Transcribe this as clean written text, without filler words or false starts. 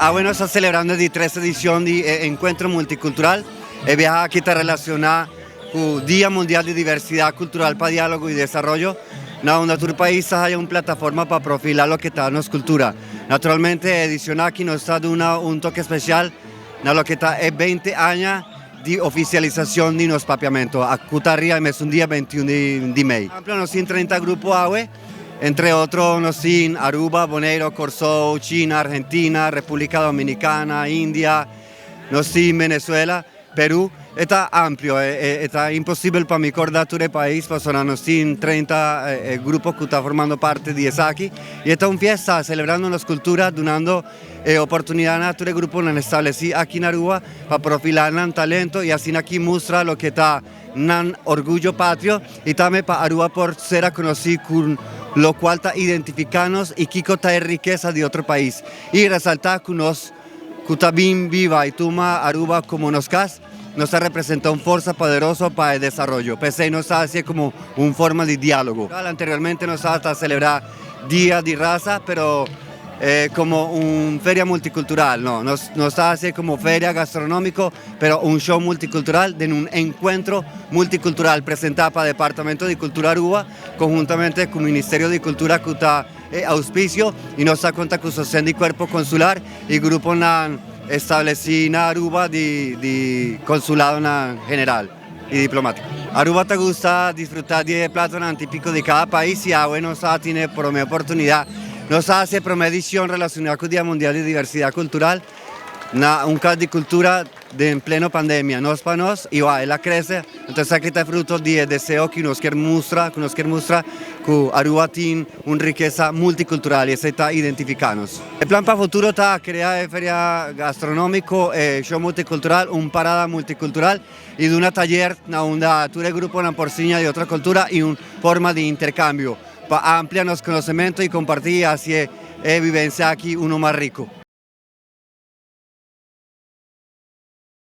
Awe nos ta celebrando e di tres edicion di e Encuentro Multicultural. E biaha aki ta relaciona cu Dia Mundial di Diversidad Cultural pa Dialogo y Desaroyo, na unda tur pais ta haya un plataforma pa profila loke ta nos cultura. Naturalmente e edicion aki nos ta duna un toke special na loke ta e beinti aña di oficialisacion di nos Papiamento, cu ta ria e mesun dia 21 di mei. Nos tin 30 grupo awe. Entre otro nos tin Aruba, Boneiro, Corsou, China, Argentina, Republica Dominicana, India, nos tin Venezuela, Peru. E ta amplio, e ta imposibel pa mi corda tur e pais pasobra nos tin 30 grupo cu ta formando parte di esaki. Y e ta un fiesta celebrando nos cultura, dunando e oportunidad na tur e gruponan estableci aki na Aruba pa profila nan talento y asina aki mustra loke ta nan orguyo patrio y tambe pa Aruba por ser reconoci cu locual ta identifica nos y kico ta e rikesa di otro pais y resalta cu nos cu ta bin biba y tuma Aruba como nos cas, nos ta representa un forsa poderoso pa e desaroyo. P'esey nos ta haci'e como un forma di dialogo. Anteriormente nos ta celebra Dia di Raza, pero como un feria multicultural, no, nos ta haci'e como feria gastronomico, pero un show multicultural den un encuentro multicultural presenta pa Departamento di Cultura Aruba conhuntamente cu Ministerio di Cultura cu ta e auspicio y nos ta conta cu sosten di Cuerpo Consular y gruponan estableci na Aruba di di consuladonan general y diplomatico. Aruba ta gusta disfruta di e platonan tipico di cada pais y awe nos a tine prome oportunidad. Nos a haci e prome edicion relaciona cu Dia Mundial di Diversidad Cultural. Na un cas di cultura den pleno pandemia, nos pa nos y wak el a crece, entonces esaki ta e fruto di e deseo cu nos kier mustra, cu nos kier mustra cu Aruba tin un rikesa multicultural y esey ta identifica nos. E plan pa futuro ta crea e feria gastronomico, e show multicultural, un parada multicultural y duna taller na unda tur e gruponan por siña di otro cultura y un forma di intercambio pa amplia nos conocemento y comparti y haci e vivencia aki uno mas rico.